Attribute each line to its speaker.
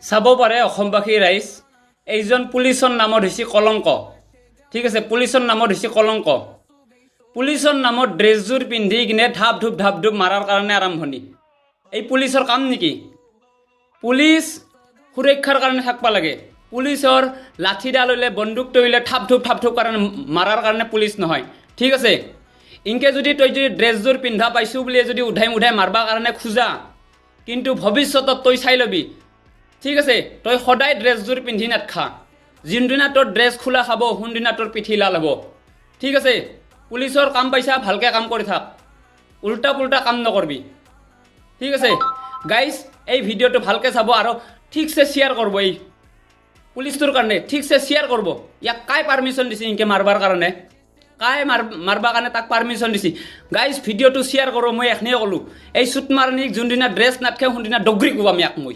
Speaker 1: চাব পাৰে অসমবাসী ৰাইজ, এইজন পুলিচৰ নামত হৈছে কলংক। ঠিক আছে, পুলিচৰ নামত হৈছে কলংক। পুলিচৰ নামত ড্ৰেছযোৰ পিন্ধি কিনে ঢাপ ধূপ ঢাপ ধূপ মাৰাৰ কাৰণে আৰম্ভণি। এই পুলিচৰ কাম নেকি? পুলিচ সুৰক্ষাৰ কাৰণে থাকিব লাগে। পুলিচৰ লাঠিডাল হ'লে, বন্দুকটো হ'লে থাপ থুপ থাপ থুপ কাৰণে মাৰাৰ কাৰণে পুলিচ নহয়। ঠিক আছে, ইনকে যদি তই যদি ড্ৰেছযোৰ পিন্ধা পাইছোঁ বুলিয়ে যদি উধাই মুধাই মাৰবাৰ কাৰণে খোজা, কিন্তু ভৱিষ্যতত তই চাই ল'বি। ঠিক আছে, তই সদায় ড্ৰেছযোৰ পিন্ধি নাথকা। যোনদিনা তোৰ ড্ৰেছ খোলা খাব, সোনদিনা তোৰ পিঠি লাল হ'ব। ঠিক আছে, পুলিচৰ কাম পাইছা, ভালকৈ কাম কৰি থাক, উল্টা পুল্টা কাম নকৰবি। ঠিক আছে গাইজ, এই ভিডিঅ'টো ভালকৈ চাব আৰু ঠিকছে শ্বেয়াৰ কৰিব। এই পুলিচটোৰ কাৰণে ঠিকছে শ্বেয়াৰ কৰিব। ইয়াক কাই পাৰ্মিশ্যন দিছে ইনকে মাৰবাৰ কাৰণে? কাই মাৰবাৰ কাৰণে তাক পাৰ্মিশ্যন দিছে? গাইজ, ভিডিঅ'টো শ্বেয়াৰ কৰোঁ। মই এখনিয়ে ক'লোঁ, এই চুটমাৰণিক যোনদিনা ড্ৰেছ নাথকে, সোনদিনা ডগৰি কোবাম ইয়াক মই।